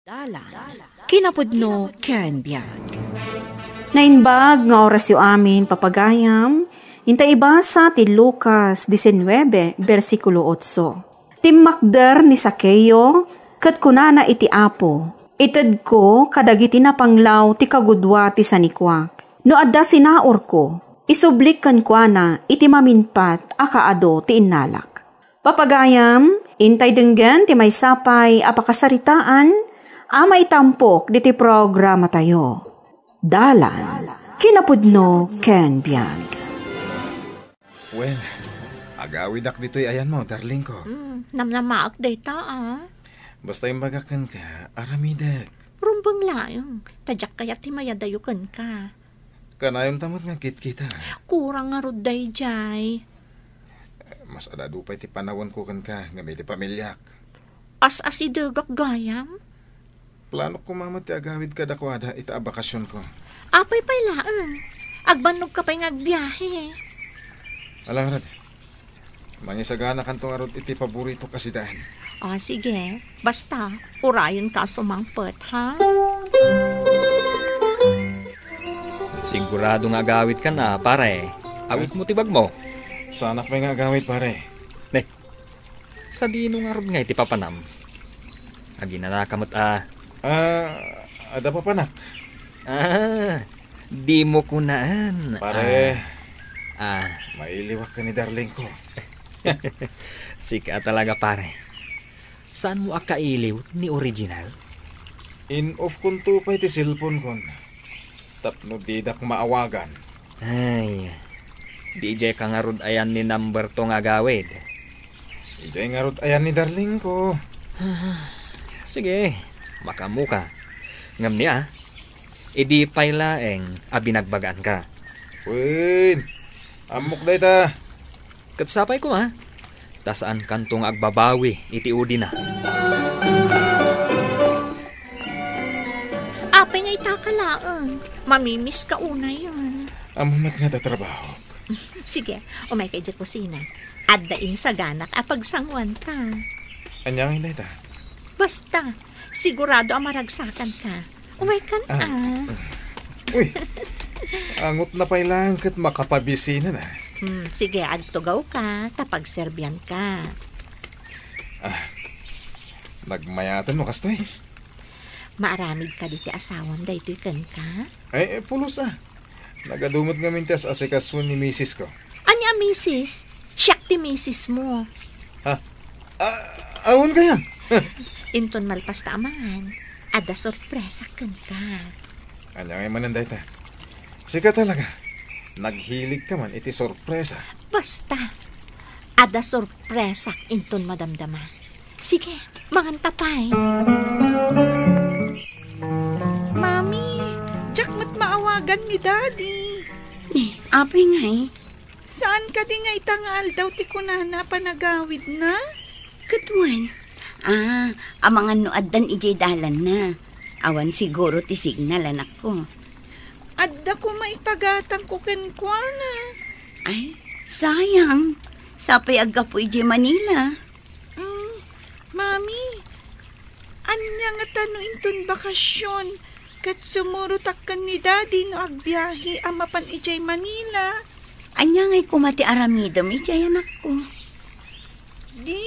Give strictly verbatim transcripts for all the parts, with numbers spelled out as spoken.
Dalan, kinapudno ken biag. Naimbag nga orasyo amin, papagayam, inta ibasa ti Lucas disinnuebe, bersikulo otso. Timmakder ni Zaqueo, ket kunana iti Apo, "Itedko kadagiti napanglaw ti kagudua ti sanikuak. No adda sinaurko, isublik kenkuana iti mamingpat a kaadu ti innalak." Papagayam, intay denggen ti maysa pay a pakasaritaan a maitampok diti programatayo. Dalan, kinapudno ken biag. Well, agawidak ditoy ayanmo, darling ko. Mm, namnamaak dayta, ah. Basta imbagak kenka, aramidek. Rumbeng laeng, ta diak kayat ti mayadayo kenka. Kanayon ta met nga kitkita. Kurang ngarud daydiay. Mas adadu pay ti panawenko kenka ngem iti pamiliak. As-asidegak gayam. Planok koma met ti agawid kadakuada ita a bakasionko. Apay pay laeng? Agbannogka pay nga agbiahe. Ala ngarud. Mangisaganakanto ngarud iti paboritok a sidaen. Ah, sige. Basta, urayenka a sumangpet, ha? Sigurado nga agawidkan a, pare. Awitmo ti bagmo. Saanak pay nga agawid, pare. Ne, sadino ngarud nga iti papanam? Aginanaka met a. Ah, adda papanak. Ah, dimo kunaan. Pare. Ah. Ah. Mailiwak ka ni darling ko. Sika talaga, pare. Saanmo a kailiw ni Original? In-off konto pay ti cellphone kon tapno didak maawagan. Ay, di idiay ka ngarud ayan ni number to nga agawid. Idiay ngarud ayan ni darling ko. Sige, makaammoka. Ngem nia, idi pay laeng a binagbagaanka. Wen, ammok dayta. Ket sapay koma, ta saankanto nga agbabawi iti udina. Apay nga itaka laeng? Mamimiss ka unayen. Ammo met nga tatrabahok. Sige, umayka idiay kusina. Adda insaganak a pagsanguanta. Ania ngay dayta? Basta, sigurado a maragsakanka. Umaykan, ah. Ah. Uy, angotna pay laeng ket makapabisina na. Hmm, sige, agtugawka, ta pagserbianka. Ah, nagmayatenmo kastoy? Maaramid kadi ti asawam daytoy kenka? Ay, eh, pulos, ah. Nagadu met ngamin ti as-asikaso ni misis ko. Ania a misis? Siak ti misismo. Ha? Ah, awan gayam. Inton malpas ta aman, adda sorpresa kenka. Ania ngay manen dayta? Sika talaga, naghilig ka man iti sorpresa. Basta, adda sorpresa inton madamdama. Sige, manganta pay. Mami, diak met maawagan ni Daddy. Ni, apay ngay? Saan kadi nga ita nga aldaw ti kunana a panagawidna? Ket wen, ah, amangan no addan idiay dalanna. Awan siguro ti signal, anakko. Adda koma ipagatangko kenkuana. Ay, sayang. Sapay aggapu idiay Manila. Mm, Mami, ania ngata no inton bakasion, ket sumurotak ken ni Daddy no agbiahe a mapan idiay Manila? Ania ngay koma ti aramidem idiay, anakko? Di,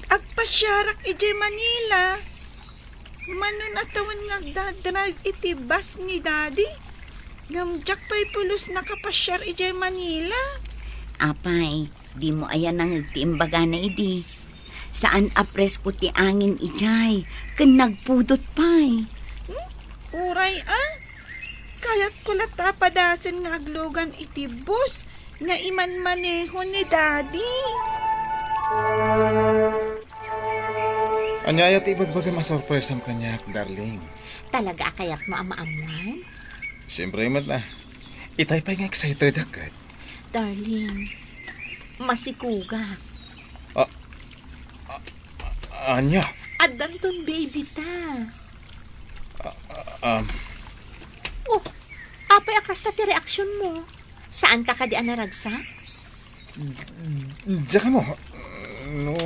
agpasiarak idiay Manila. Mano a tawen nga agdadrive iti bus ni Daddy, ngem diak pay pulos nakapasiar idiay Manila. Apay, dimo aya nangngeg ti imbagana idi? Saan a presko ti angin idiay, ken nagpudot pay. Hmm? Uray a? Kayatko latta a padasen nga aglugan iti bus nga imanmaneho ni Daddy. Ania aya ti ibagbagam a sorpresam kaniak, darling? Talaga a kayatmo a maammuan? Siyempre met na. Itay pay nga excited ak ket. Darling, masikugak. Ah, ah, ah, ania? Addanton baby ta. Ah, ah, um. Oh, apay a kasta ti reaksionmo? Saanka kadi a naragsak? Diak ammo. No,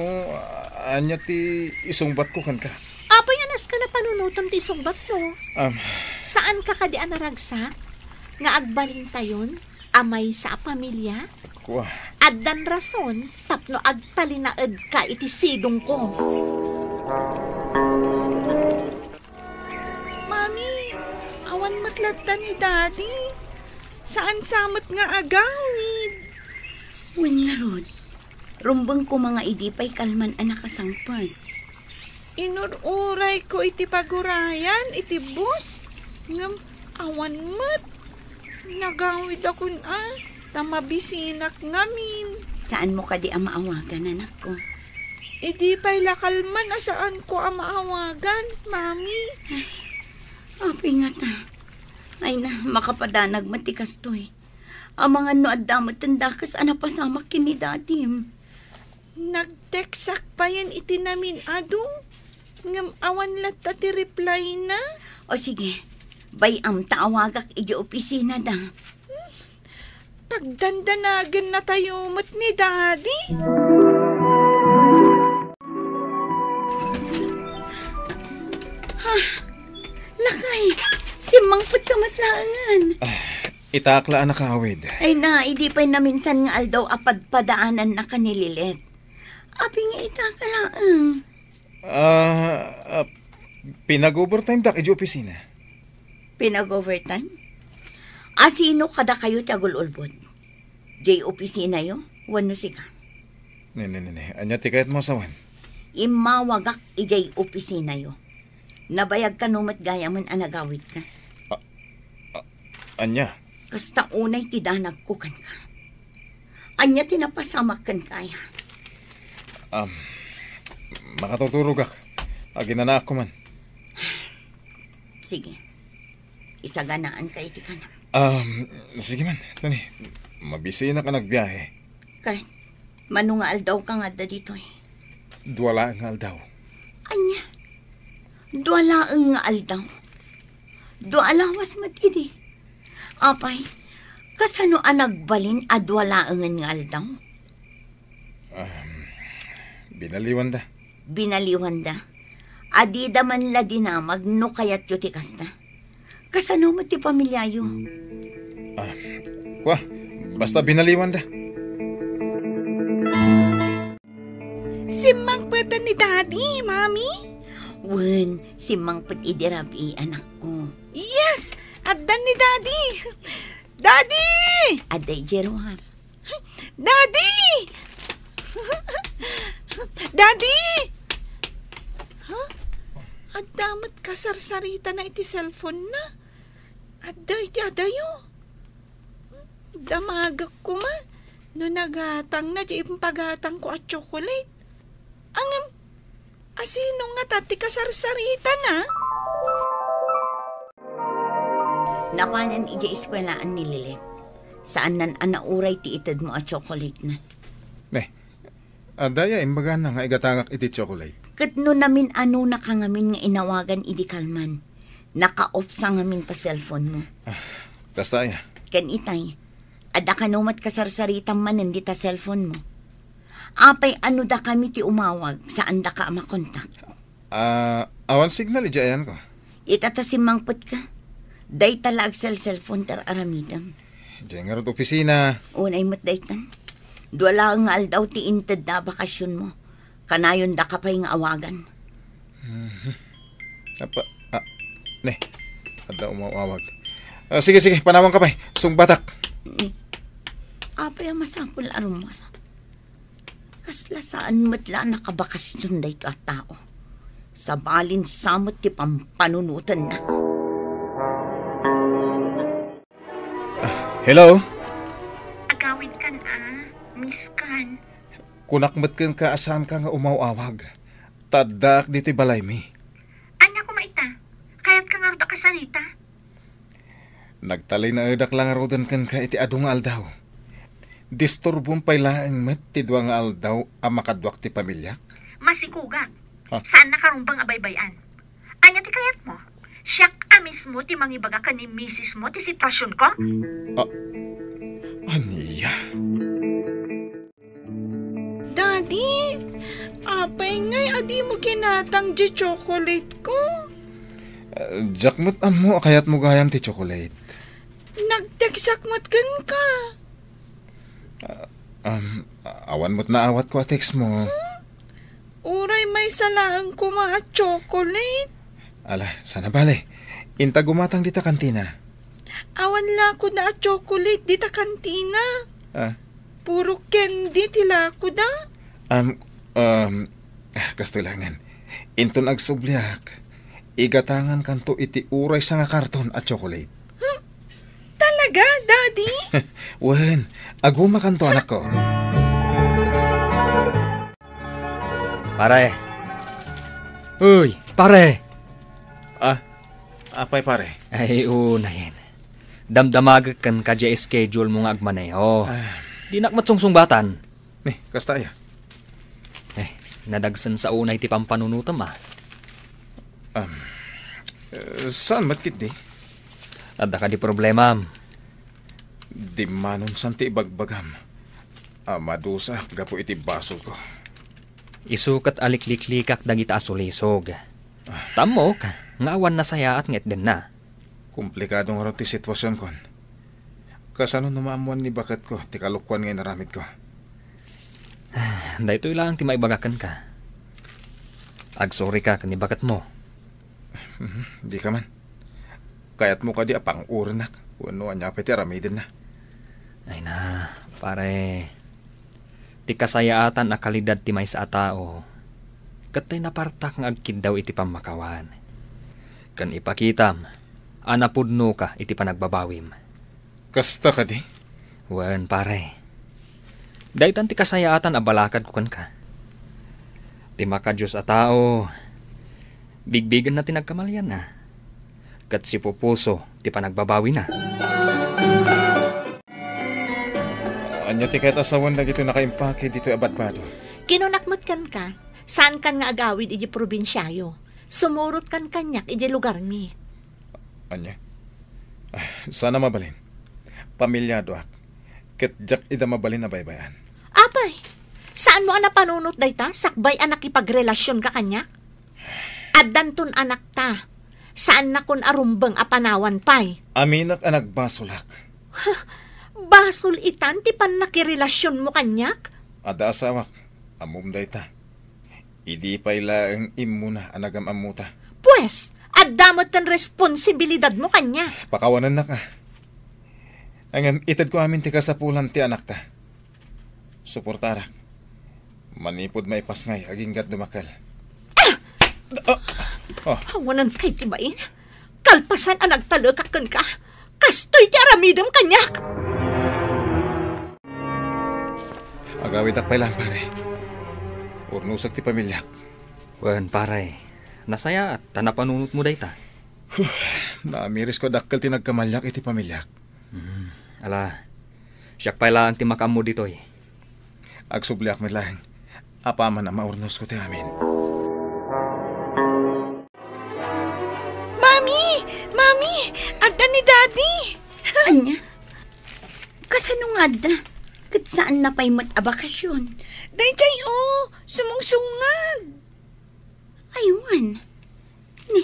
ania ti isungbatko kenka? Apay nga Kas ka napanunotam ti isungbatmo. Um, Saan ka kadi a naragsak nga agbalintayon a maysa a pamilya? Kua. Addan rason tapno agtalinaedka iti sidongko. Mami, awan met latta ni Daddy. Saan sa met nga agawid? Wen ngarud, rumbeng koma nga idi pay kalman a nakasangpet. Inur-urayko iti pagurayan iti bus, ngem awan met. Nagawidakon a, ta mabisinak ngamin. Saanmo kadi a maawagan, anakko? Idi pay la kalman a saanko a maawagan, Mami. Ay, apay ngata? Ay na, makapadanag met ti kastoy. Amangan no adda met ti dakes a napasamak ken ni Dadim. Nag-textak payen iti namin-adu, ngem awan latta ti reply-na. O sige, bay-am ta awagak idiay opisinada. Pagdandanagennatayo met ni Daddy. Ha? Lakay, simmangpetka met laengen. Ah, itak la a nakawid. Ay na, idi pay naminsan nga aldaw a padpadaanannaka ni Lilet. Apay nga itak laeng? Ah, ah, pinag-overtime-dak idiay opisina. Pinag-overtime? A sino kadakayo ti agul-ulbod? Diay opisinayo wenno sika? Ne, ne, ne, ne. Ania ti kayatmo a sawen? Immawagak idiay opisinayo. Nabayag kano met gayamen a nagawidka? Ah, ah, ania? Kasta unay ti danagko kenka. Ania ti napasamak kenka aya? Um, makaturturogak. Aginanaak koma. Sige. Isaganaanka iti kanam. Um, sige man, Tony. Mabisinak a nagbiahe. Kay, mano nga aldawka nga adda ditoy? Dua laeng nga aldaw. Ania? Dua laeng nga aldaw? Dua a lawas met idi. Apay, kasano a nagbalin a dua laengen nga aldaw? Um, binaliwanda. Binaliwanda. A dida man la dinamag no kayatyo ti kasta. Kasano met ti pamiliayo? Ah, kua, basta binaliwanda. Simmangpet ni Daddy, Mami? Wen, simmangpet idi rabii, anakko. Yes! Addan ni Daddy! Daddy! Adda idiay ruar. Daddy! Daddy! Ha? Adda met kasarsaritana iti cellphone-na. Adda iti adayo. Damagek koma no nagatangna diay impagatangko a tsokolate. Ngem, asino ngata ti kasarsaritana? Napanen idiay eskuelaan ni Lilet. Saannan a nauray ti itedmo a tsokolatena. Ne, adda aya imbagana nga igatangak iti tsokolate? Ket no namin-anonaka ngamin nga inawagan idi kalman, nakaupsa ngamin ta cellphone-mo. Ah, kasta aya? Ken itay, adda kano met kasarsaritam manen dita cellphone-mo. Apay a no dakami ti umawag, saandaka a makontak? Ah, awan signal idiay ayanko. Ita ta simmangpetka. Dayta la agselselpon ti ar-aramidem. Diay ngarud opisina. Unay met daytan. Dua laeng nga aldaw ti intedda a bakasionmo. Kanayondaka pay nga awagan. Mhm. Apa, ah, ne, adda umawawag. Ah, sige, sige, panawanka pay. Sungbatak. Ni, apay a masapul a rummuar? Kasla saan met la a nakabakasion daytoy a tao. Sabalin sa met ti pampanunotenna. Ah, hello? Agawidkan a, miss kan. Kunak met kenka a saanka nga umaw-awag. Ta addaak ditoy balaymi. Ania koma ita? Kayatka ngarud a kasarita? Nagtalinaedak la ngaruden kenka iti adu nga aldaw. Disturbom pay laeng met ti dua nga aldaw a makaduak ti pamiliak. Masikugak. Ha? Saannaka rumbeng a baybay-an. Ania ti kayatmo? Siak a mismo ti mangibaga ken ni misismo ti situasionko? Ah, ania? Daddy, Apay ngay a dimo kinatang diay chocolate ko? Ah, diak met ammo a kayatmo gayam ti chocolate. Nagteksak met kenka. Ah, um, awan met naawatko a text mo. Uray maysa laeng koma a chocolate. Ala, saan a bale. Inta gumatang dita kantina. Awan lakoda a chocolate dita kantina. Ah. Puro candy ti lakoda. Um, um, ah, kastoy laengen. Inton agsubliak, igatangankanto iti uray sanga karton a chocolate. Huh? Talaga, Daddy? Wen, agumakanto, anakko. Pare. Uy, pare! Ah, apay, pare? Ay, unayen. Damdamagek kenka diay schedule mo nga agmaneho. Ah. Dinak met sungsungbatan. Ni, kasta aya? Eh, nadagsen sa unay ti pampanunotem, ah. Um, eh, saan met ketdi? Adda kadi problemam? Dimmanon san ti ibagbagam a madusaak gapu iti basolko. Isu ket alikliklikak dagita a sulisog. Ah. Tammok nga awan nasayaat nga itdenna. Komplikado ngarud ti situasionkon. Kasano no maammuan ni baketko ti kalokuan nga inaramidko? Daytoy laeng ti maibaga kenka. Agsurika ken ni baketmo. Mhm, dika man. Kayatmo kadi a pang-urinak wenno ania pay ti aramidenna? Ay na, pare. Ti kasayaatan a kalidad ti maysa a tao, ket tay napartak nga agkiddaw iti pammakawan. Ken ipakitam a napudnoka iti panagbabawim. Kasta kadi? Wen, pare. Daytan ti kasayaatan a balakadko kenka. Ti makadios a tao, bigbigenna ti nagkamalianna, ket sipupuso ti panagbabawina. Ania ti kayat a sawen dagitoy nakaimpake ditoy a badbado? Kinunak met kenka, saankan nga agawid idiay probinsiayo. Sumurotkan kaniak idiay lugarmi. Ania? Ah, saan a mabalin. Pamiliadoak, ket diak ida mabalin a baybay-an. Apay, saanmo a napanunot dayta sakbay a nakipagrelasionka kaniak? Addanton anakta, saannakon a rumbeng a panawan pay. Aminak a nagbasolak. Basol itan ti pannakirelasionmo kaniak? Adda asawak, ammom dayta. Idi pay laeng immuna a nagam-ammota. Pues, adda met ti responsibilidadmo kaniak. Pakawanennak a. Ngem itedko amin ti kasapulan ti anakta. Suportarak. Manipud maipasngay agingga't dumakkel. Ah! Ah! Oh. Awanan kay ti bain. Kalpasan a nagtalekak kenka, kastoy ti aramidem kaniak. Agawidak pay laeng, pare. Urnosek ti pamiliak. Wen, pare. Nasayaat ta napanunotmo dayta. Huh, naamirisko a dakkel ti nagkamaliak iti pamiliak. Hmm, ala, siak pay laeng ti makaammo ditoy. Agsubliak met laeng. Apaman a maurnosko ti amin. Mami! Mami! Adda ni Daddy! Ania? Kasano nga adda? Ket saanna pay met a bakasion? Daydiay, o! Sumungsungad! Aywan. Ni,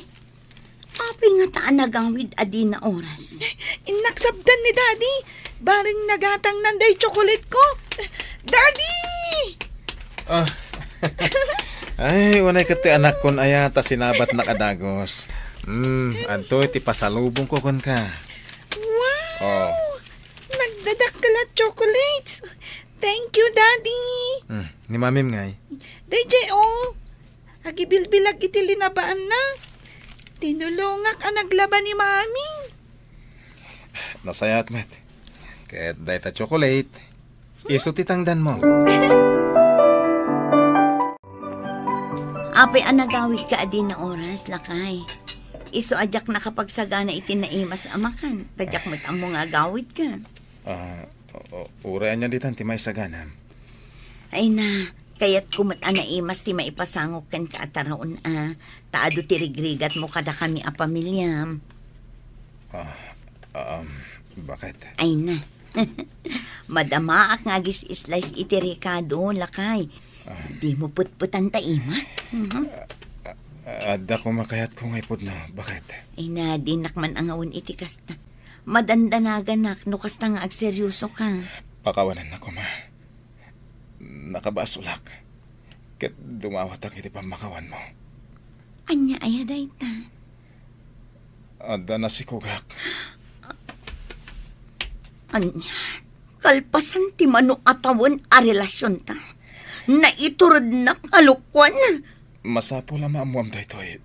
apay ngata a nagawid a dina oras? Innak sabdan ni Daddy. Bareng nagatangnan day chocolate ko. Daddy! Ah. Ay, unay ket ti anakkon aya ta sinabatnak a dagus. Hmm, adtoy ti pasalubongko kenka. Wow! Oh. Nagdadakkel a chocolates. Thank you, Daddy. Hmm, ni Mamim ngay? Daydiay, o. Agibilbilag iti linabaanna. Tinulongak a naglaba ni Mami. Nasayaat met. Ket dayta chocolate, isu ti tangdanmo. Apay a nagawidka a dina oras, lakay? Isu a diak nakapagsagana iti naimas a makan, ta diak met ammo nga agawidka. Ah, o-, o-, uray ania ditan ti maisaganam? Ay na, kayatko met a naimas ti maipasangok kenka a taraon a, ta adu ti rigrigatmo kadakami a pamiliam. Ah, um, bakit? Ay na. Madamaak nga agis-slice iti rekado, lakay. Ah. Dimo petpetan ta imak? Mhm. Adda koma kayatko nga ipudno. Baket? Ay na, dinak man angawen iti kasta. Madandanaganak no kasta nga agseryosoka. Pakawanennak koma. Nakabasolak. Ket dumawatak iti pammakawanmo. Ania aya dayta? Adda nasikogak. Ania? Kalpasan ti mano a tawen a relasionta, naiturednak a lokoan. Masapul a maammoam daytoy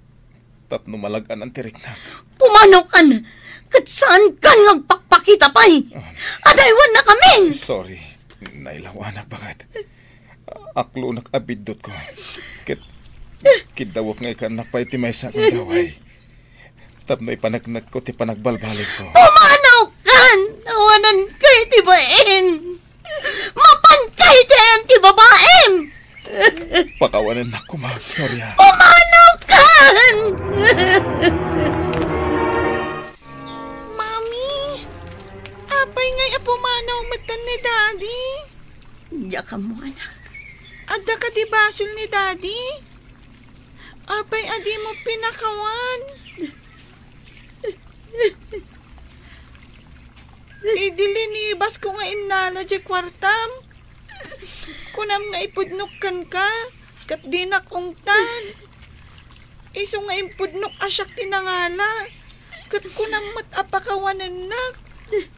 tapno malag-anan ti riknak. Pumanaw kan! Ket saan kan nga agpakpakita pay! Ah. Adaywannakamin! Sorry. Nailawanak, baket. Aklonak a biddutko. Ket kiddawek nga ikannak pay ti maysa a gundaway tapno ipaneknekko ti panagbalbalinko. Pumanaw kan! Awananka iti bain! Mapanka iti ayan ti babaim! Pakawanennak koma, Gloria. Pumanaw kan! Mami, apay ngay a pumanaw metten ni Daddy? Diak ammo, anak. Adda kadi basol ni Daddy? Apay a dimo pinakawan? Idi linibasko nga innala diay kuartam, kunam nga ipudnok kenka, ket dinak ungtan. Isu nga impudnok a siak ti nangala, ket kunam met a pakawanennak.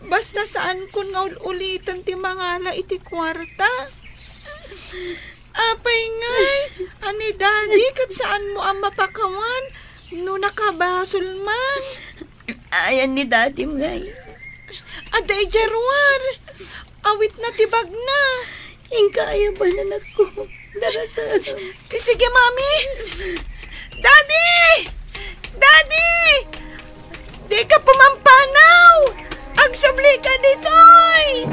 Basta saankon nga ul-uliten ti mangala iti kuarta. Apay ngay, a ni Daddy, ket saanmo a mapakawan no nakabasol man? Ayan ni Daddy ngay. Adda idiay ruar. Awitna ti bagna. Inka aya bananakko. Darasam. Sige, Mami. Daddy! Daddy! Dika pumampanaw! Agsublika ditoy!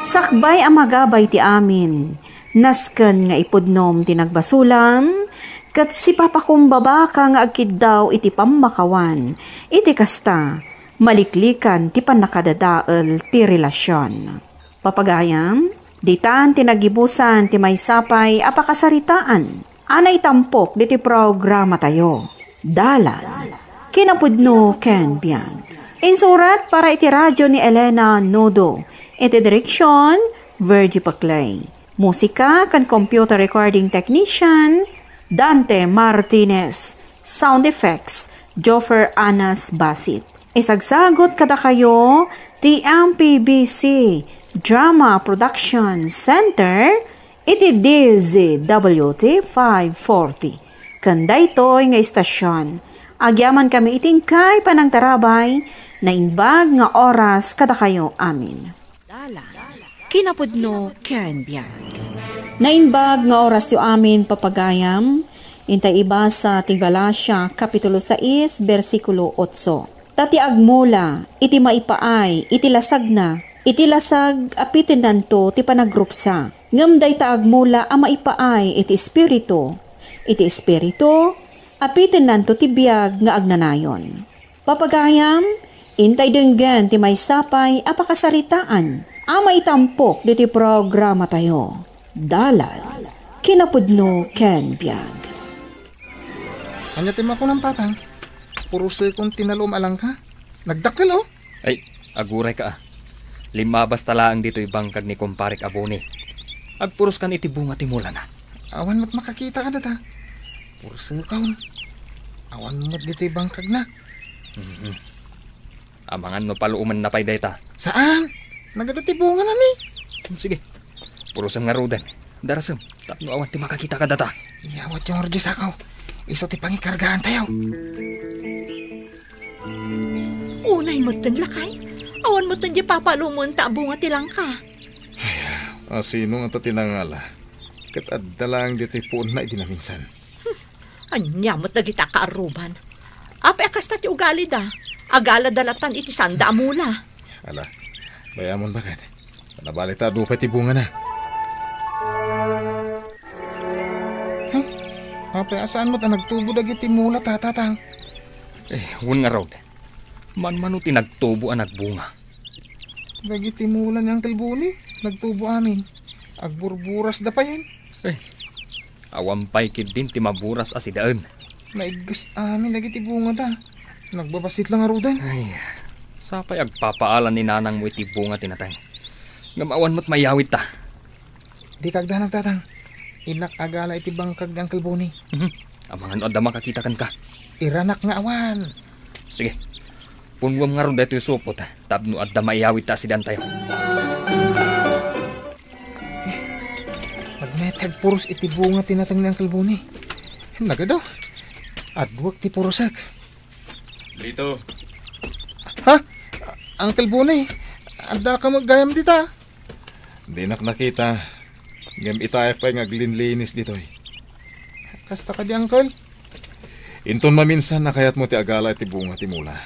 Sakbay a magabay ti amin, nasken nga ipudnom ti nagbasolam, ket sipapakumbabaka nga agkiddaw iti pammakawan. Iti kasta, maliklikan ti pannakadadael ti relasion. Papagayam, ditan ti nagibusan ti maysa pay a pakasaritaan a naitampok ditoy programatayo, Dalan, Kinapudno ken Biag. Insurat para iti radio ni Elena Nodo. Iti direksion, Virgie Paclay. Musika ken computer recording technician, Dante Martinez. Sound effects, Joffer Anas Basit. Isagsagut kadakayo ti M P B C Drama Production Center iti D Z W T five forty. Ken daytoy nga istasion, agyamankami iti inkay panangtarabay, naimbag nga oras kadakayo amin. Dalan, Kinapudno ken Biag. Naimbag nga orasyo amin, papagayam, intay ibasa ti Galacia, Kapitulo sais, bersikulo otso. Ta ti agmula iti maipaay iti lasagna, iti lasag apitennanto ti panagrupsa. Ngem dayta agmula a maipaay iti Espiritu, iti Espiritu apitennanto ti biag nga agnanayon. Papagayam, intay denggen ti maysa pay a pakasaritaan a maitampok ditoy programatayo, Dalan, Kinapudno ken Biag. Ania ti makunam, Tatang? Purusekon ti nalom a langka. Nagdakkel, oh. Ay, agurayka, a. Limmabasta laeng ditoy bangkag ni Kumparek a Boni. Agpuroskan iti bunga ti mulana. Awan met makakita kadata. Purusekon. Awan met ditoy bangkagna. Mhm. Amangan no paluomenna pay dayta. Saan? Nagada ti bungana ni. Hmm, sige. Purosem ngaruden. Darasem, tapno awan ti makakita kadata. Iyawatyo ngarud diay sako. Isu ti pangikargaantayo. Unay metten, lakay. Awan metten diay papaluomenta a bunga ti langka. Ay, a sino ngata ti nangala? Ket adda laeng ditoy puonna idi naminsan. Ania met dagita a kaarruban? Apay a kasta ti ugalida? Agalada latan iti saanda a mula. Ala, bay-amon, baket. Nabalita a adu pay ti bungana. Huh? Apay a saan met a nagtubo dagiti mula, Tatang? Eh, wen ngarud. Manmano ti nagtubo a nagbunga. Dagiti mula ni Uncle Boni, nagtubo amin. Agburburasda payen. Ay, awan pay ketdin ti maburas a sidaen. Naiggas amin dagiti bungada. Nagbabassit la ngaruden. Ay, sapay agpapaalan ni nanangmo iti bunga ti nateng. Ngem awan met maiyawidta. Dika agdanag, Tatang. Innak agala iti bangkag ni Uncle Boni. Mhm. Amangan no adda makakita kenka. Iranak nga awan. Sige. Punnuem ngarud daytoy supot tapno adda maiyawidta a sidaentayo. Nagmayat ti agpuros iti bunga ti nateng ni Uncle Boni. Nagadu. Aduak ti purosek. Lito. Ha? Uncle Boni, addaka met gayam dita? Dinak nakita. Ngem itayak pay nga aglinlinis ditoy. Kasta kadi, Uncle? Inton maminsan a kayatmo ti agala iti bunga ti mula,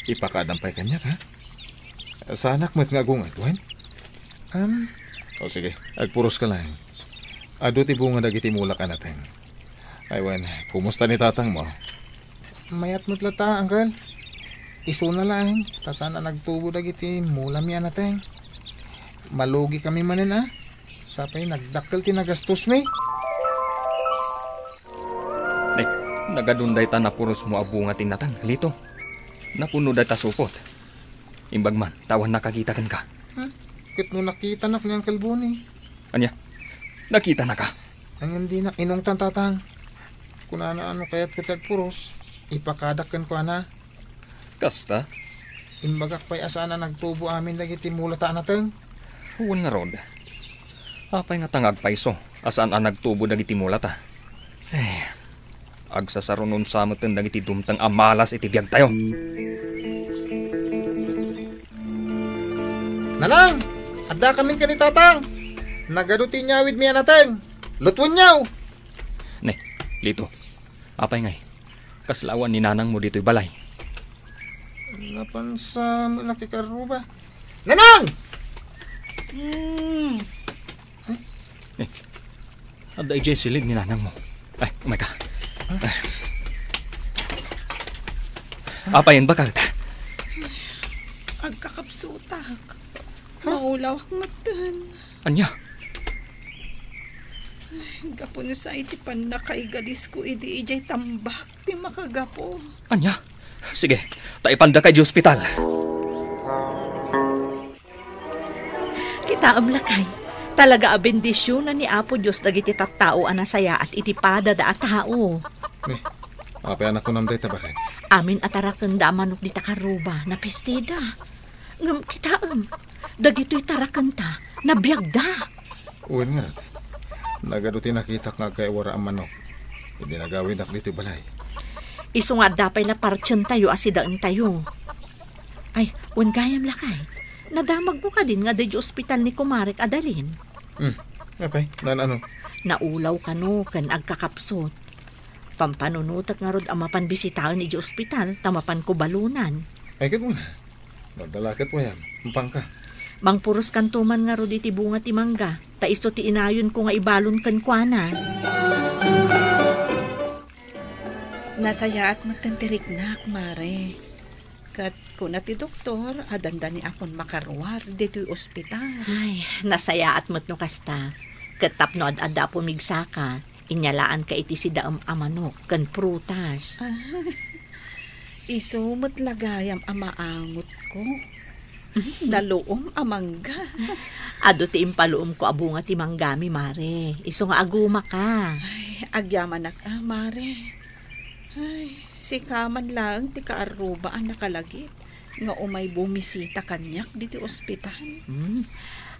ipakaadam pay kaniak, ha? Saanak met nga agunget, wen? Am? O sige, agpuros ka laeng. Adu ti bunga dagiti mulak a nateng. Ay, wen, kumusta ni tatangmo? Mayat met latta, Uncle. Isuna laeng, ta saan a nagtubo dagiti mulami a nateng. Malugikami manen, a. Sapay nagdakkel ti nagastosmi. Nay, nagadun dayta napurosmo a bunga ti nateng, Lito. Napuno dayta supot. Imbag man, ta awan nakakita kenka. Hmm? Ket no nakitanak ni Uncle Boni. Ania? Nakitanaka? Ngem dinak inungtan, Tatang. Kunana a no kayatko ti agpuros, ipakadak kenkuana. Kasta? Imbagak pay a saan a nagtubo amin dagiti mulata a nateng. Wen ngarud. Apay ngata nga agpayso a saan a nagtubo dagiti mulata? Ay, agsasarunon sa meten dagiti dumteng a malas iti biagtayo. Nanang! Addakamin ken ni Tatang! Nagadu ti inyawidmi a nateng! Lutwenyo! Ne, Lito, apay ngay? Kasla awan ni nanangmo ditoy balay? Napansa met nakikarruba. Nanang! Hmm. Eh, adda idiay silid ni nanangmo. Ay, umay ka. Ay. Apayen, bakal ta? Agkakapsutak. Maulawak metten. Ania? Gapu no sa iti pannakaigalisko idi idiay tambak ti makagapu. Ania? Sige, ta ipandaka idiay ospital. Kitaem, lakay, talaga a bendisionan ni Apo Dios dagiti tattao a nasayaat iti padada a tao. Ne, apay a nakunam dayta, baket? Amin a tarakenda a manok dita karruba, napestida. Ngem kitaem, dagitoy tarakenta, nabiagda. Wen ngarud, nagadu ti nakitak nga agkaiwara a manok idi nagawidak ditoy balay. Isu nga adda pay la partientayo a sidaentayo. Ay, wen gayam, lakay. Nadamagmo kadin nga adda idiay ospital ni kumarek a Dalin? Hmm, apay, naan-ano? Naulaw kano ken agkakapsut. Pampanunotek ngarud a mapan bisitaen idiay ospital ta mapanko balonan. Ay, ket wen. Nadala ket wen, mapanka. Mangpuroskanto man ngarud iti bunga ti mangga, ta isu ti inayonko nga ibalon kenkuana. Nasayaat metten ti riknak, Mare. Ket kuna ti doktor, adda ni Apon makaruar ditoy ospital. Ay, nasayaat met no kasta. Ket tapno ad-adda a pumigsaka, inyalaanka iti sidaem a manok ken prutas. Ah, isu met la gayam a maangotko. Naluom a mangga. Adu ti impaluomko a bunga ti manggami, Mare. Isu nga agumaka. Ay, agyamanak a, Mare. Ay, sika man laeng ti kaarruba a nakalagip nga umay bumisita kaniak ditoy ospital. Hmm.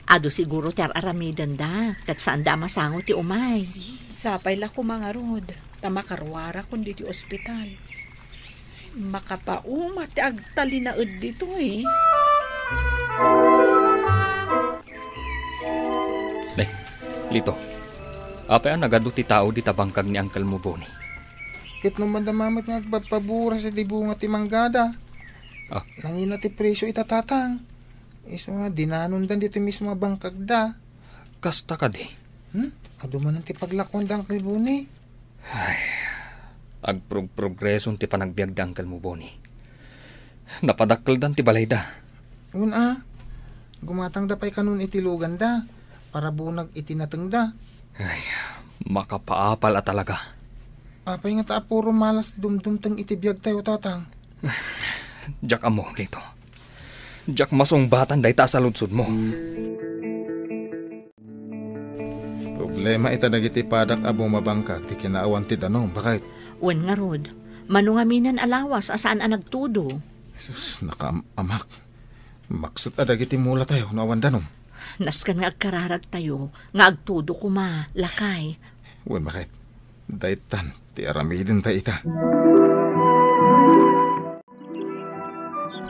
Adu siguro ti ar-aramidenda, ket saanda a masango ti umay. Sapay la koma ngarud, ta makaruarakon ditoy ospital. Makapauma ti agtalinaed ditoy. Nay, Lito, apay a nagadu ti tao dita bangkag ni Uncle mo, Boni? Ket no madama met nga agpagpaburas iti bunga ti manggada. Ah. Nangina ti presio ita, Tatang. Isu nga dinanondan ditoy mismo a bangkagda. Kasta kadi? Hmm? Adu manen ti paglakuanda, Uncle Boni. Ay, agprogprogreson ti panagbiagda, Uncle mo, Boni. Napadakkeldan ti balayda. Wen a, gumatangda pay kanon iti luganda, parabunag iti natengda. Ay, makapaapal a talaga. Apay nga ta a puro malas ti dumdumteng iti biagtayo, Tatang? Diak ammo, Lito. Diak masungbatan dayta a saludsodmo. Problema ita dagiti padak a bumabangkag ti kinaawan ti danum, baket. Wen ngarud, mano ngamin a lawas a saan a nagtudo? Jesus, nakaam-amak. Maksut a dagiti mulatayo no awan danum. Nasken nga agkararagtayo nga agtudo koma, lakay. Wen, baket. Daytan ti aramidenta ita.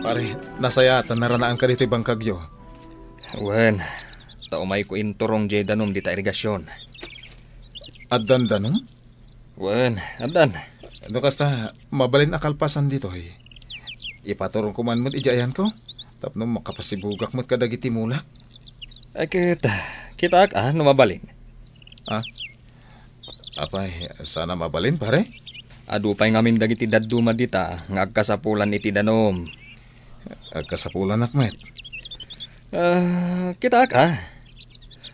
Pare, nasayaat a naranaanka ditoy bangkagyo. Wen, ta umayko inturong diay danum dita irigasion. Addan danum? Wen, addan. No kasta, mabalin a kalpasan ditoy, ipaturongko man met idiay ayanko, tapno makapasibugak met kadagiti mulak. Ay, ket, kitaak a no mabalin. Ah? Apay, saan a mabalin, pare? Adu pay ngamin dagiti dadduma dita nga agkasapulan iti danum. Agkasapulanak met. Ah, kitaak a.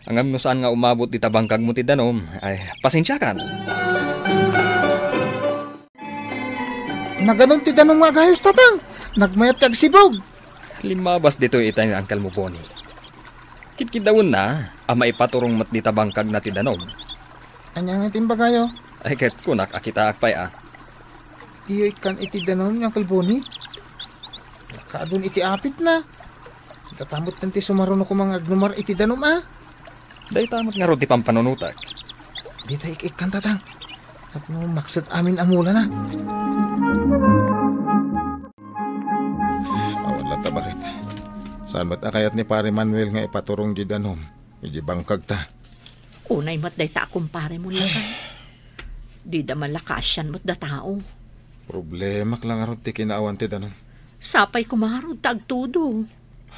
Ngem no saan nga umabot dita bangkagmo ti danum, ay, pasensiakan. Naganum ti danum nga agayos, Tatang. Nagmayat ti agsibug. Limmabas ditoy itay ni Uncle mo, Boni. Kitkiddawenna a maipaturong met dita bangkagna ti danum. Ania nga ti imbagayo? Ay, ket kunak a kitaak pay a. Diyo ikkan iti danum ni Uncle Boni? Nakaadun iti apitna. Data met ti sumaruno koma nga agnumar iti danum a. Dayta met ngarud ti pampanunotek. Dita ik-ikkan, Tatang. Tapno maksut amin a mulana. Awan latta, baket. Saan met a kayat ni Pare Manuel nga ipaturong di danum iti bangkagta? Unay met dayta a kumparemon, lakay. Dida man la kaasian met da tao. Problemak la ngarud ti kinaawan ti danum. Sapay koma ngarud ta agtudo.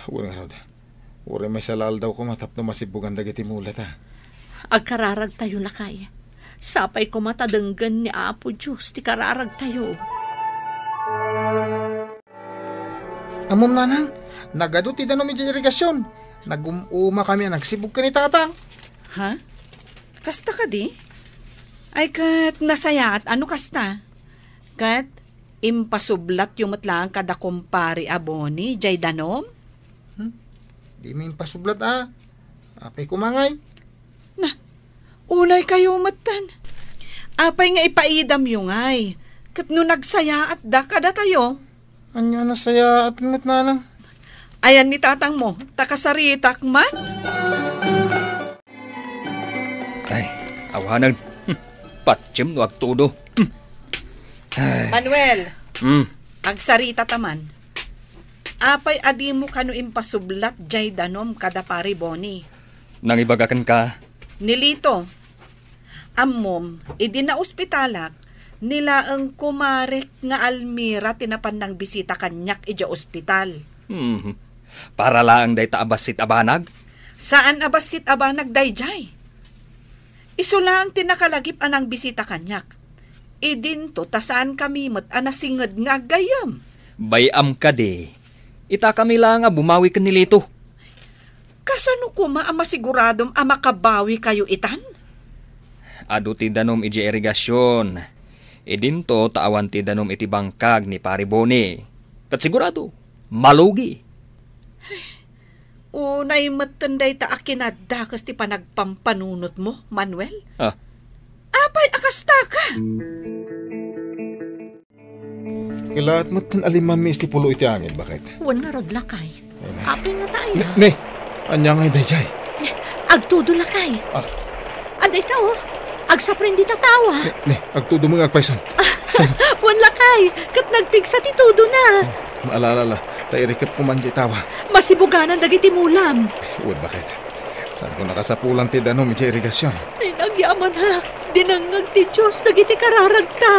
Wen ngarud. Uray maysa la aldaw koma tapno masibugan dagiti mulata. Agkararagtayo, lakay. Sapay koma ta denggen ni Apo Dios ti kararagtayo. Ammom, nanang, nagadu ti danum idiay irigasion. Nagum-umakami a nagsibug ken ni tatang. Ha? Kasta kadi? Ay, ket nasayaat a no kasta. Ket impasublatyo met laeng kada kumpare a Boni, jay danum? Hmm? Dimi impasublat a. Apay koma ngay? Na, unay kayo metten. Apay nga ipaidamyo ngay? Ket no nagsayaatda kadatayo? Ania nasayaat met, nanang? Ayan ni tatangmo, ta kasaritak man? Ay, awanen. Hmm. Patiem no agtudo. Hmm. Ay. Manuel, Hmm. agsarita ta man. Apay a dimo kano impasublat jay danum kada Pari Boni? Nangibaga kenka? Ni Lito, ammom, idi naospitalak, ni laeng kumarek nga Almira ti napan nangbisita kaniak idiay ospital. Hmm. Para laeng dayta a bassit a banag? Saan a bassit a banag dayjay. Isu laeng ti nakalagip a nangbisita kaniak. Idinto ta saankami met a nasinged nga aggayyem. Bay-am kadi, itakami laeng a bumawi ken ni Lito. Kasano koma a masiguradom a makabawikayo itan? Adu ti danum idiay irigasion. Idinto ta awan ti danum iti bangkag ni Pari Boni. Ket sigurado, malugi. Unay metten dayta a kinadakes ti panagpampanunotmo, Manuel. Ah. Apay a kastaka? Kelaet metten a limmamis ti pulo iti angin, baket. Wen ngarud, lakay. Ay, na. Apay nga tayo? Ne, ne. Ania ngay dayjay? Agtudo, lakay. Ah. Adda ita, oh. Agsaprindi ta tawa. Ne, ne. Agtudo mo nga agpayson. Wen, lakay. Ket nagpigsa ti tudo na. Oh, maalala la. Ta irikep ko man di tawa. Masibuganan dagiti mulam. Wen, baket. Saan ko nakasapulan ti danum iti irigasion? Ay, nagyamanak. Dinengngeg ti Dios dagiti kararagta.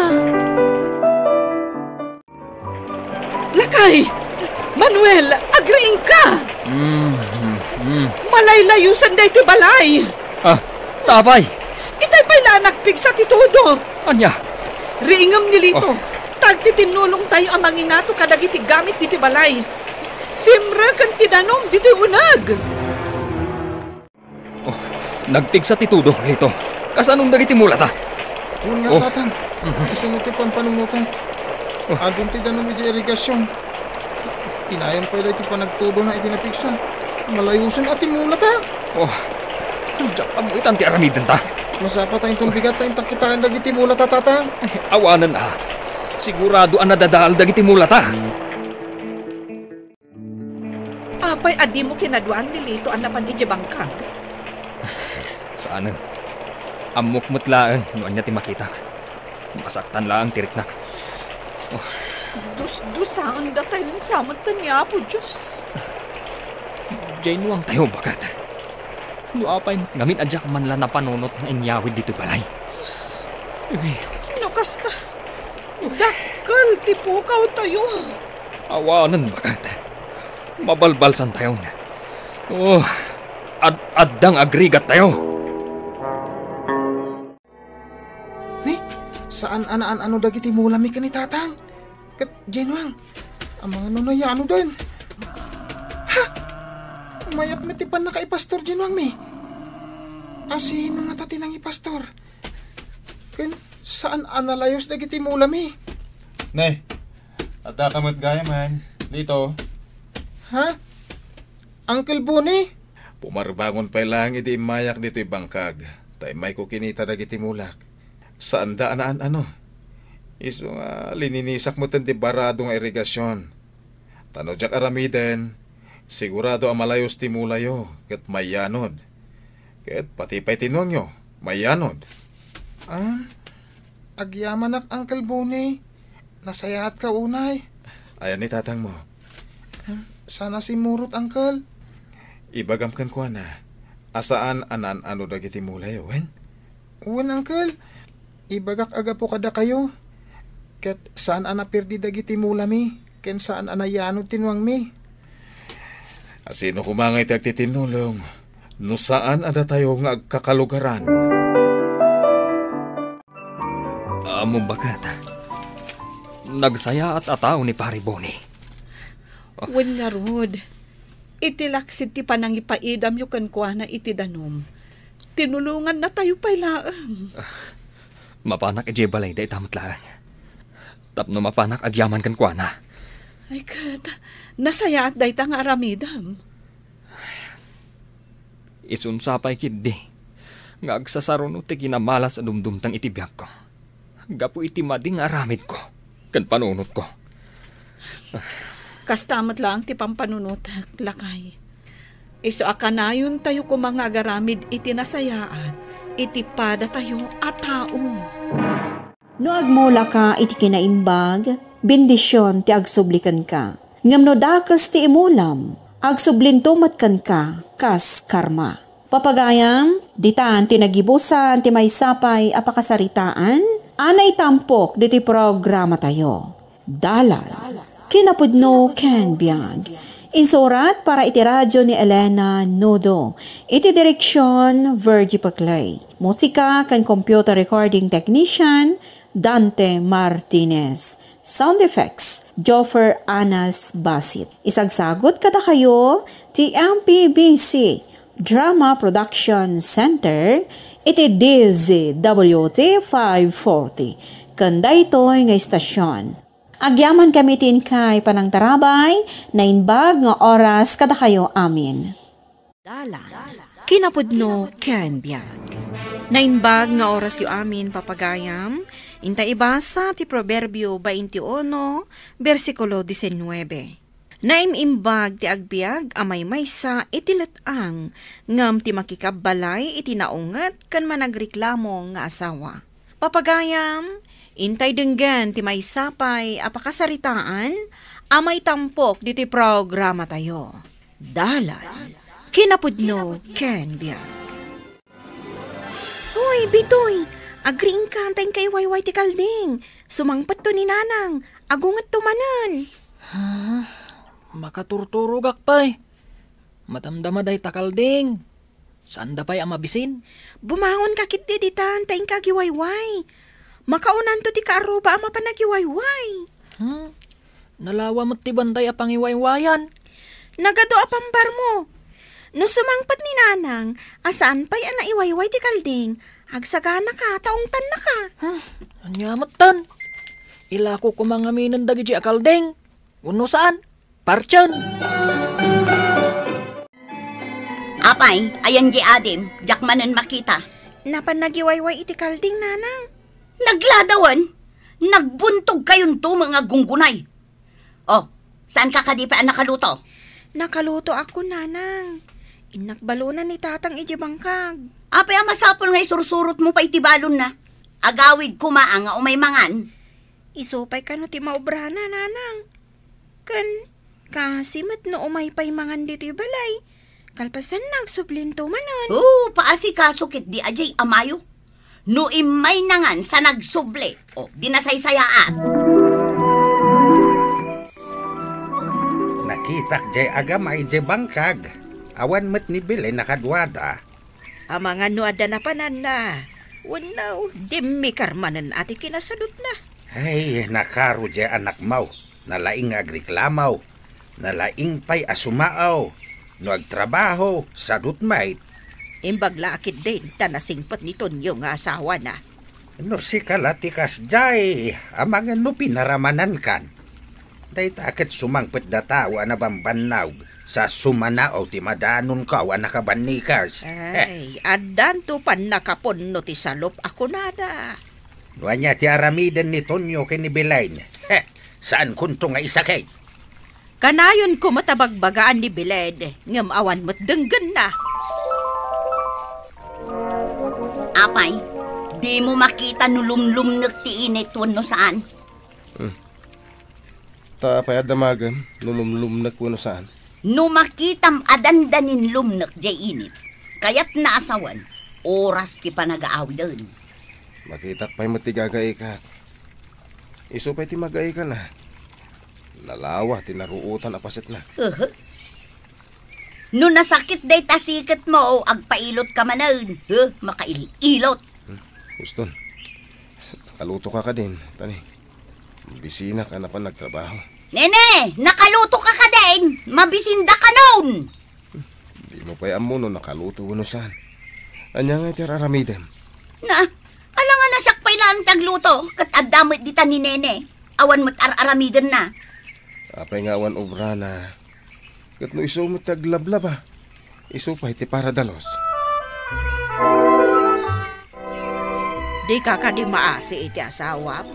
Lakay! Manuel, agriingka! Mm, mm, mm. Malaylayusan daytoy balay! Ah, apay? Itay pay la a nagpigsa ti tudo! Ania? Riingem ni Lito. Oh. Ta agtitinnulongtayo a mangingato kadagiti gamit ditoy balay. Simreken ti danum ditoy uneg! Oh, Nagtigsa ti tudo, Lito. Kasanon dagiti mulata? Wen nga, Oh. Tatang. Mhm. Isuna ti pampanunotek? Oh. Adun ti danum iti irigasion. Inayon pay la iti panagtudona iti napigsa. Malayosen a ti mulata. Oh. Diak ammo itan ti aramidenta. Masapata inton bigat ta inta kitaen dagiti mulata, Tatang. Awanen a. Sigurado a nadadaal dagiti mulata. Apay a dimo kinaduan ni Lito a napan idiay bangkag? Saanen. Ammok met laeng no ania ti makitak. Masaktan laeng ti riknak. Oh. Dusdusaendatayon sa met ni Apo Dios. Diay nuangtayo, baket. No apay met ngamin a diak man la napanunot nga inyawid ditoy balay. Uy. No kasta, dakkel ti pukawtayo. Awanen, baket. Mabalbalsantayon. Oh, ad-, adda nga agrigattayo. Ni, saan a naan-ano dagiti mulami ken ni Tatang? Ket, Jenwang, amangan no nayanoden. Ha? Mayat met ti pannakaipastor, Jenwang mi. Asino ngata ti nangipastor? Ken, saan a nalayos dagiti mulami? Ne, adda ka met gayamen, Lito. Ha? Uncle Boni? Pumarbangon pay laeng idi immayak ditoy bangkag, ta immayko kinita dagiti mulak. Saanda a naan-ano. Isu nga lininisak metten ti barado nga irigasion. Ta no diak aramiden, sigurado a malayos ti mulayo ket mayanod. Ket pati pay ti nuangyo, mayanod. Ah, agyamanak, Uncle Boni. Nasayaatka unay. Ayan ni tatangmo. Ah, saan a simmurot, Uncle. Ibagam kenkuana a saan a naan-ano dagiti mulayo, wen? Wen, Uncle. Ibagak a gapu kadakayo. Ket saan a naperdi dagiti mulami, ken saan a nayanod ti nuangmi. Asino koma nga iti agtitinnulong no saan a datayo nga agkakalugaran? Ammom, baket. Nagsayaat a tao ni Pari Boni. Wen ngarud, iti laksid ti panangipaidamyo kenkuana iti danum, tinulongannatayo pay laeng. Mapanak idiay balay dayta met laeng. Tapno mapanak agyaman kenkuana. Ay, ket, nasayaat dayta nga aramidem. Isunsa pay ketdi nga agsasaruno ti kinamalas a dumdumteng iti biagko gapu iti madi nga aramidko ken panunotko. Kasta met laeng ti pampanunotek, lakay. Isu a kanayontayo koma nga agaramid iti nasayaat iti padatayo a tao. No agmulaka iti kinaimbag, bendision ti agsubli kenka. Ngem no dakes ti imulam, agsublinto met kenka kas karma. Papagayam, ditan ti nagibusan ti maysa pay a pakasaritaan a naitampok ditoy programatayo. Dalan, kinapudno ken biag. Insurat para iti radyo ni Elena Nudo. Iti direksion, Virgie Paclay. Musika ken computer recording technician, Dante Martinez. Sound effects, Joffer Anas Basit. Isagsagut kadakayo ti M P B C Drama Production Center iti D Z W T five forty. Ken daytoy nga istasyon. Agyamankami iti inkay panangtarabay, naimbag nga oras kadakayo amin. Dalan. Kinapudno ken biag. Naimbag nga orasyo amin, papagayam, inta ibasa ti Proverbio twenty-one, bersikulo diecinuebe. Naim-imbag ti agbiag a maymaysa iti let-ang, ngem ti makikabbalay iti naunget ken managreklamo nga asawa. Papagayam, intay denggen ti maysa pay a pakasaritaan a maitampok ditoy programatayo. Dalan, kinapudno ken biag. Hoy, Bitoy! Agriingka ta inka iwayway ti kalding. Sumangpetto ni Nanang. Agungetto manen. Ah, makaturturogak pay. Madamdama dayta kalding. Saanda pay a mabisin? Bumangonka ketdi ditan ta inka agiwayway. Makaunanto ti kaarruba a mapan agiwayway. Hmm? Nalawa met ti bantay a pangiwaywayan. Nagadu a pambarmo. No sumangpet ni Nanang a saan pay a naiwayway ti kalding, agsaganaka ta ungtannaka. Hmm, ania metten? Ilako koma ngaminen dagiti a kalding. Wenno saan? Partien. Apay, ayan di adim, diak manen makita. Napan nagiwayway iti kalding, Nanang. Nagladawan? Nagbuntog kayonto nga aggunggunay. Oh, saan ka kadi pay a nakaluto? Nakaluto ako, Nanang. Innak balona ni Tatang idiay bangkag. Apay a masapul nga isursurot mo pay ti balonna? Agawid koma nga umay mangan. Isu pay kano ti maubrana, Nanang. Ken, kasi met no umay pay mangan ditoy balay, kalpasanna agsublinto manen. Oh, paasikaso ketdi a diay amayo. No immay nangan sa nagsubli, o, di nasaysayaat. Nakitak diay agama idiay bangkag. Awan met ni Belen a kaduada. Amangan no adda napananna. Wenno, dimmikar manen a ti kinasadutna. Ay, nakaro diay anakmo. Nalaing nga agreklamo. Nalaing pay a sumaaw. No agtrabaho, sadut met. Imbag la a ketdin ta nasingpet ni Tonyo nga asawana. No sika la ti kasdiay, amangan no pinaramanankan. Dayta ket sumangpet da tao a nabambannog sa sumanaaw ti madanonko a nakabannikas. Ay, addanto pannakapunno ti salup a kunada. No ania ti aramiden ni Tonyo ken ni Belen? Heh, saankonto nga isakit. Kanayonko met a bagbagaan ni Belen, ngem awan met denggenna. Apay, dimo makita no lumlumnek ti init wenno saan? Hmm. Ta apay a damagem no lumlumnek wenno saan? No makitam a dandanin lumnek diay init, kayatna a sawen, oras ti panagaawiden. Makitak pay met ti gagaikak. Isu pay ti magaikana. Nalawa ti naruotan a pasetna. Uhu. No nasakit dayta siketmo, agpailotka manen. Huh, makail-ilot. Hmm, Uston. Nakalutoka kadin, tani. Bisinak a napan nagtrabaho. Nene, nakalutoka kadin. Mabisinda kanon. Dimo pay ammo no nakaluto wenno saan. Ania ngay ti ar-aramidem? Na, alangan a siak pay laeng ti agluto, ket adda met dita ni Nene. Awan met ar-aramidenna. Apay nga awan obrana? Ket no isu met ti aglablaba, isu pay ti paradalos. Dika kadi maasi iti asawam?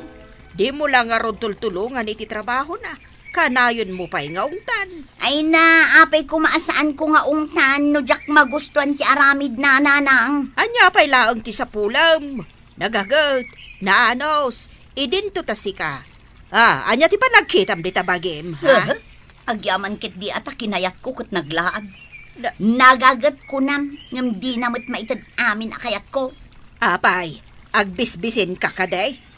Dimo la ngarud tultulongan iti trabahona. Kanayonmo pay nga ungtan. Ay na, apay koma a saanko nga ungtan no diak magustuan ti aramidna, Nanang. Ania pay laeng ti sapulem? Nagaget, naanus, idinto ta sika. Ah, ania ti panagkitam dita bagim, ha? Huh? Agyaman ketdi a ta kinayatko ket naglaag. Na- Nagaget kunam, ngem dina met maited amin a kayatko. Apay, agbisbisinka kadi?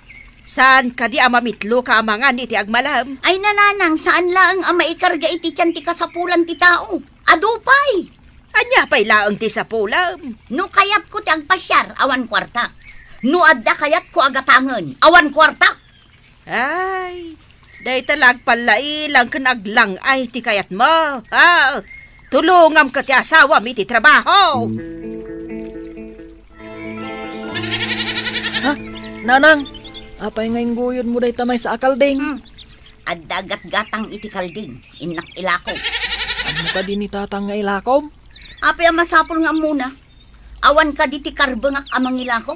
Saan kadi a mamitloka a mangan iti agmalem? Ay, Nanang, saan laeng a maikarga iti tian ti kasapulan ti tao. Adu pay. Ania pay laeng ti sapulem? No kayatko ti agpasiar, awan kuarta. No adda kayatko a gatangen, awan kuarta. Ay, dayta la agpallailang ken aglang-ay ti kayatmo. Ah, tulongam ket ti asawam iti trabaho. Ha? Nanang, apay nga ingguyodmo dayta maysa a kalding? Hmm. Adda gatgatang iti kalding, innak ilako. Ammok kadi ni Tatang nga ilakom? Apay a masapul nga ammona? Awan kadi ti karbengak a mangilako?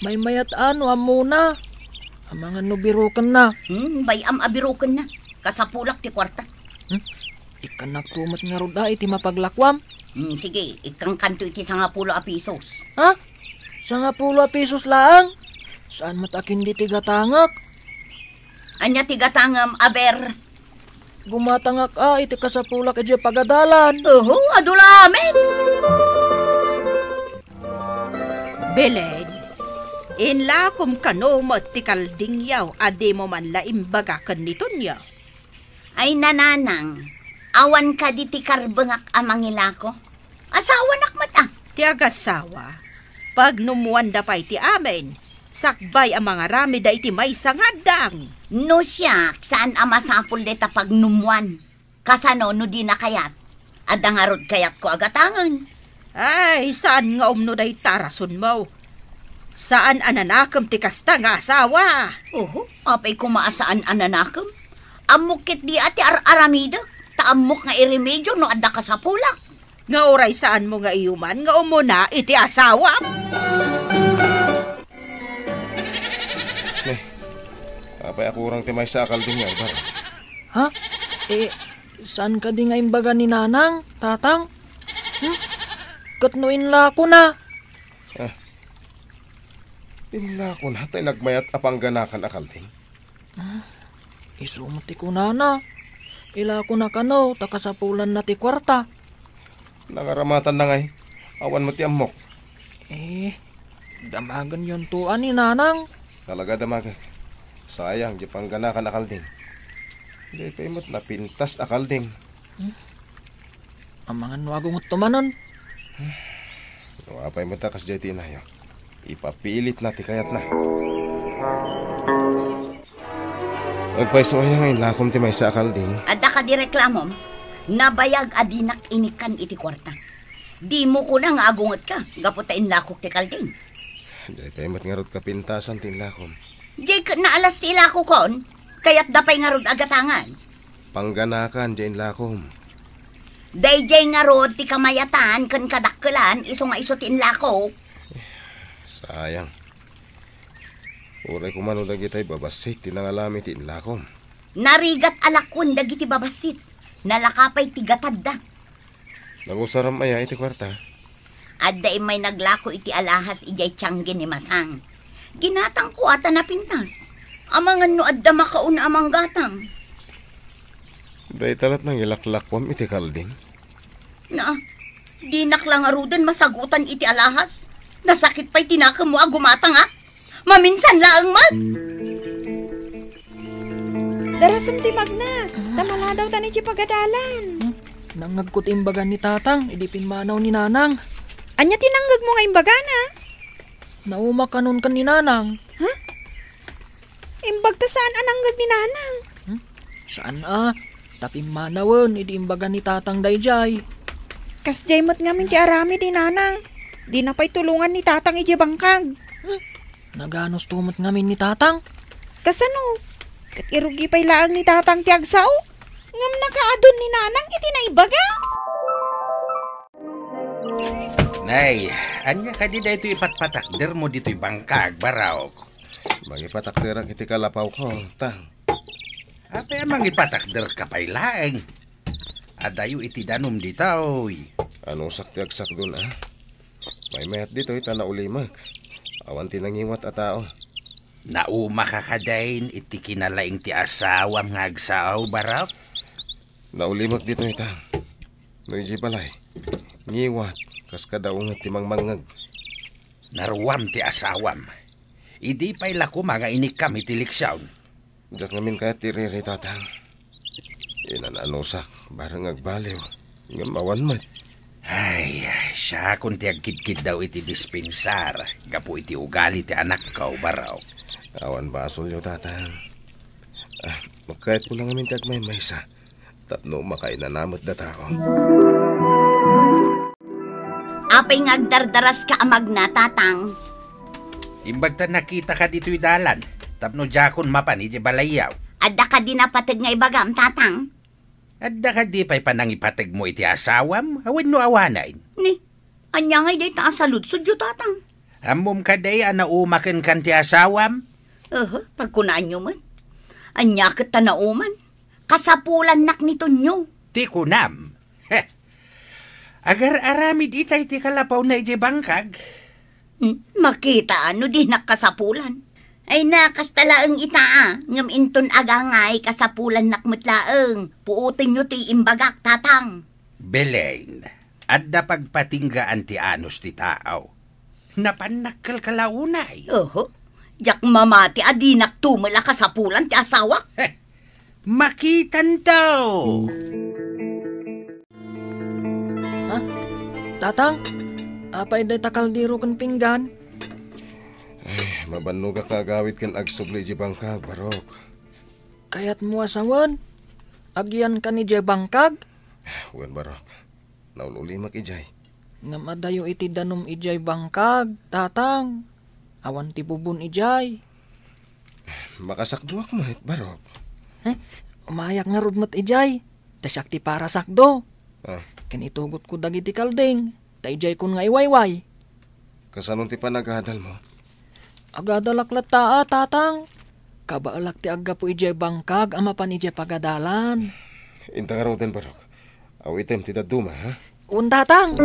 Maymayat a no ammona. Amangan no birokenna. Hmm, bay-am a birokenna. Kasapulak ti kuarta. Hmm? Ikkannakto met ngarud a iti mapaglakuam. Hmm, sige, ikkangkanto iti sangapulo a pisos. Ha? Sangapulo a pisos laeng? Saan met a ken di ti gatangek? Ania ti gatangem, aber? Gumatangak a iti kasapulak idiay pagadalan. Oho, adu la amin. Belen, inlakom kano met ti kaldingyo a dimo man la imbaga ken ni Tonyo? Ay, Nanang, awan kadi ti karbengak a mangilako? Asawanak met a. Ti agasawa, pagnummuanda pay ti amin, sakbay a mangaramid iti maysa nga addang. No siak, saan a masapul dayta pagnummuan. Kasano no dina kayat? Adda ngarud kayatko a gatangen. Ay, saan nga umno dayta rasonmo. Saan a nanakem ti kasta nga asawa. Oho, apay koma a saan a nanakem? Ammok ketdi a ti ar-aramidek, ta ammok nga iremedio no adda kasapulak. Nga uray saanmo nga iuman nga umuna iti asawam. Ne, apay a kurang ti maysa a kalding nga ibar? Ha? Eh, saan kadi nga imbaga ni Nanang, Tatang? Hmm? Ket no inlakona? Ah. Inlakona tay nagmayat a pangganakan a kalding? Ah, isu met ti kunana. Ilakona kano ta kasapulanna ti kuarta. Nangaramatanna ngay. Awan met ti ammok. Eh, damagenyonto a ni Nanang. Talaga damagek. Sayang, di pangganakan a kalding. Di pay met napintas a kalding. Hmm? Amangan no agungetto manen. No apay met a kasdiay ti inayo, ipapilitna ti kayatna. Agpayso aya nga inlakom ti maysa a kalding? Adda kadi reklamom? Nabayag a dinak inikkan iti kuarta. Dimo kuna nga agungetka gapu ta inlakok ti kalding. Daytoy met ngarud kapintasan ti inlakom. Diay ket naalas ti ilakokon, kayatda pay ngarud a gatangan. Pangganakan diay inlakom. Daydiay ngarud ti kamayatan ken kadakkelan isu nga isu ti inlakok. Sayang. Uray koma no dagitay babassit ti nangalam iti inlakom. Narigat a lakoen dagiti babassit. Nalaka pay ti gatadda. Nagusaram aya iti kuarta? Adda immay naglako iti alahas idiay tiangge ni Masang. Ginatangko a ta napintas. Amangan no adda makauna a manggatang. Dayta latta nga ilaklakuam iti kalding? Na, dinak la ngaruden masagutan iti alahas. Nasakit pay ti nakemmo a gumatang, a? Maminsan laeng met. Darasem ti magna, ta maladawtan iti pagadalan. Hmm? Nangngegko ti imbaga ni Tatang idi pimmanaw ni Nanang. Ania ti nangngegmo nga imbagana? Naumak kanon ken ni Nanang. Ha? Imbag ta saan a nangngeg ni Nanang. Hmm? Saan a? Ta pimmanawen idi imbaga ni Tatang daydiay. Kasdiay met ngamin ti aramid ni Nanang. Dina pay tulongan ni Tatang idiay bangkag. Hmm? Naganusto met ngamin ni Tatang. Kasano? Ket irugi pay laeng ni Tatang ti agsao. Ngem nakaadun ni Nanang iti naibaga. Nay, ania kadi daytoy ipatpatakdermo ditoy bangkag, Barok? Mangipatakderak iti kalapawko, Tang. Apay a mangipatakderka pay laeng? Adayo iti danum ditoy. Anusak ti agsakdon, a? Maymayat ditoy ta naulimek. Awan ti nangiwat a tao. Naumaka kadin iti kinalaing ti asawam nga agsao, Barok? Naulimek ditoy, Tang. No idiay balay, ngiwat, kas kadaunget ti mangmangngeg. Naruam ti asawam. Idi pay la koma nga inikkam iti leksion. Diak ngamin kayat ti riri, Tatang. Inan-anusak, bareng agbaliw, ngem awan met. Ay, siakon ti agkidkiddaw iti dispensar gapu iti ugali ti anakko, Barok. Awan basolyo, Tatang. Ah, makayatko la ngamin ti agmaymaysa tapno makainana met da tao. Apay nga agdardaraska a magna, Tatang? Imbag ta nakitaka ditoy dalan tapno diakon mapan idiay balayyo. Adda kadi napateg nga ibagam, Tatang? Adda kadi pay panangipategmo iti asawam wenno awanen? Ni, ania ngay dayta a saludsodyo, Tatang? Ammom kadi a naumakenkan ti asawam? Aha, pagkunaanyo met. Ania ket ta nauman? Kasapulannak ni Tonyo. Ti kunam? Heh. Agar-aramid itay ti kalapawna idiay bangkag? Hmm, makita no dinak kasapulan. Ay na, kasta laeng ita a, ngem inton agangay kasapulannak met laeng. Puotenyo ti imbagak, Tatang. Belen, adda pagpatinggaan ti anus ti tao. Napannak kalkalaunay. Oho. Diak mamati a dinak tumel a kasapulan ti asawak. Heh, makitanto. Ha? Tatang, apay dayta kaldero ken pinggan? Ay, mabannogak nga agawid ken agsubli idiay bangkag, Barok. Kayatmo a sawen? Agyankan idiay bangkag? Wen, Barok. Naul-ulimek idiay. Ngem adayo iti danum idiay bangkag, Tatang. Awan ti bubon idiay. Makasakdoak met, Barok. Eh, umayak ngarud met idiay. Ta siak ti parasakdo. Ah. Ken itugotko dagiti kalding. Ta idiaykon nga iwayway. Kasano ti panagadalmo? Agadalak latta, a, Tatang. Kabaelak ti aggapu idiay bangkag a mapan idiay pagadalan. Inta ngaruden, Barok. Awitem ti dadduma, ha? Un, Tatang.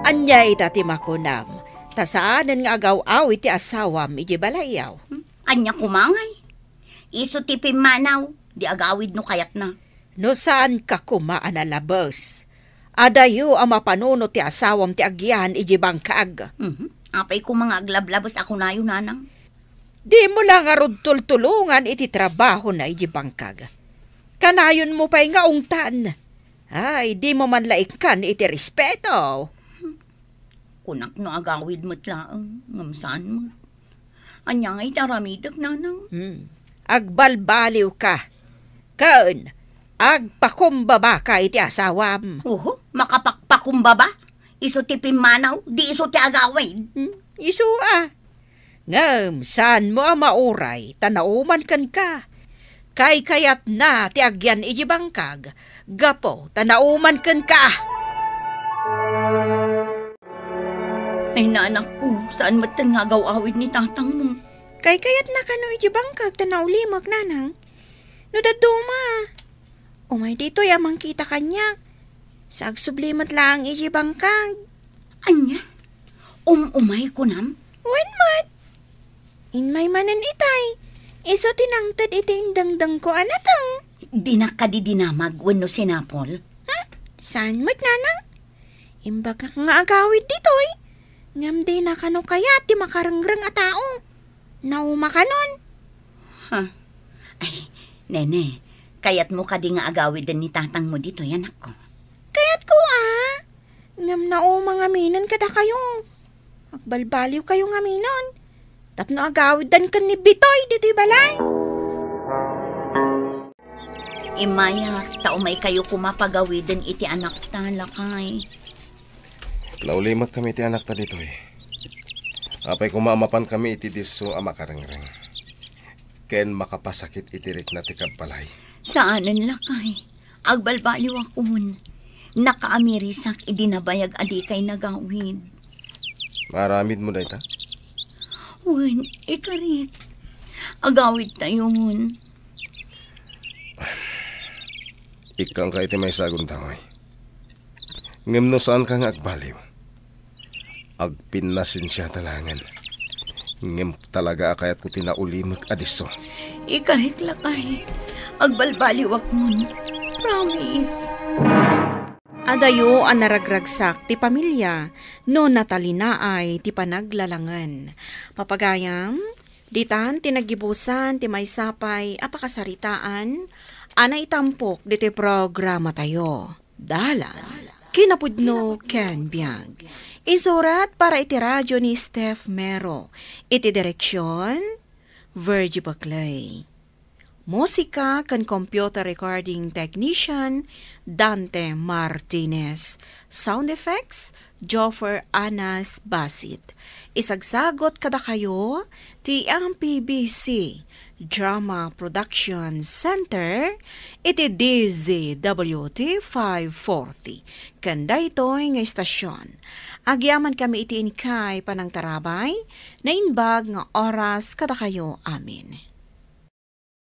Ania ita ti makunam? Ta saanen nga agaw-awid ti asawam idiay balayyo. Hmm? Ania koma ngay? Isu ti pimmanaw, di agawid no kayatna. No saanka koma a nalabes, adayo a mapanunot ti asawam ti agyaan idiay bangkag. Mhm. Apay koma nga aglablabes a kunayo, Nanang? Dimo la ngarud tultulongan iti trabahona idiay bangkag. Kanayonmo pay nga ungtan. Ay, dimo man la ikkan iti respeto. Kunak no agawid met laeng, ngem saan met. Ania ngay ti aramidek, Nanang? Hmm. Agbalbaliwka. Ken agpakumbabaka iti asawam. Oho, makapakpakumbaba? Isu ti pimmanaw, di isu ti agawid. Hmm, isu a. Ngem saanmo a mauray ta nauman kenka. Kaykayatna ti agyan iti bangkag, gapu ta nauman kenka. Ay, nanakko, saan metten nga agaw-awid ni tatangmo? Kaykayatna kano iti bangkag ta naulimek, nanang. No dadduma, umay ditoy a mangkita kaniak. Sa agsubli met laeng iti bangkag. Ania? Um-umay kunam? Wen met. Immay manen itay. Isu ti nangted iti indengdengko a nateng. Dinak kadi dinamag wenno sinapol? Hmm? Saan met, nanang? Imbagak nga agawid ditoy. Ngem dina kano kayat ti makarengreng a tao. Nauma kanon. Ha? Ay, nene, kayatmo kadi nga agawiden ni tatangmo ditoy, anakko? Kayatko, a. Ngem nauma ngaminen kadakayo. Agbalbaliwkayo ngaminen. Tapno agawiddan ken ni Bitoy ditoy balay. Immayak, ta umaykayo koma pagawiden iti anakta, lakay. Naulimekkami iti anakta ditoy. Apay koma a mapankami iti disso a makarengreng ken makapasakit iti rikna ti kabbalay. Saanen, lakay. Agbalbaliwakon. Nakaamirisak idi nabayag a dikay nagawid. Maaramidmo dayta? Wen, ikarik. Agawidtayon. Ikkanka iti maysa a gundaway. Ngem no saanka nga agbaliw, agpinnasensiata laengen. Ngem talaga a kayatko ti naulimek a disso. Ikarik, lakay. Agbalbaliwakon. Promise. Adayo a naragragsak ti pamilia no natalinaay ti panaglalangen. Papagayam, ditan ti naggibusan ti maysa pay a pakasaritaan a naitampok ditoy programatayo. Dalan, kinapudno ken biag. Insurat para iti radio ni Steph Mero. Iti direksion, Virgie Baclay. Musika ken computer recording technician, Dante Martinez. Sound effects, Joffer Anas Basit. Isagsagot kadakayo ti M P B C Drama Production Center iti D Z W T five forty. Ken daytoy nga istasyon, agyamankami iti inkay panangtarabay, naimbag nga oras kadakayo amin.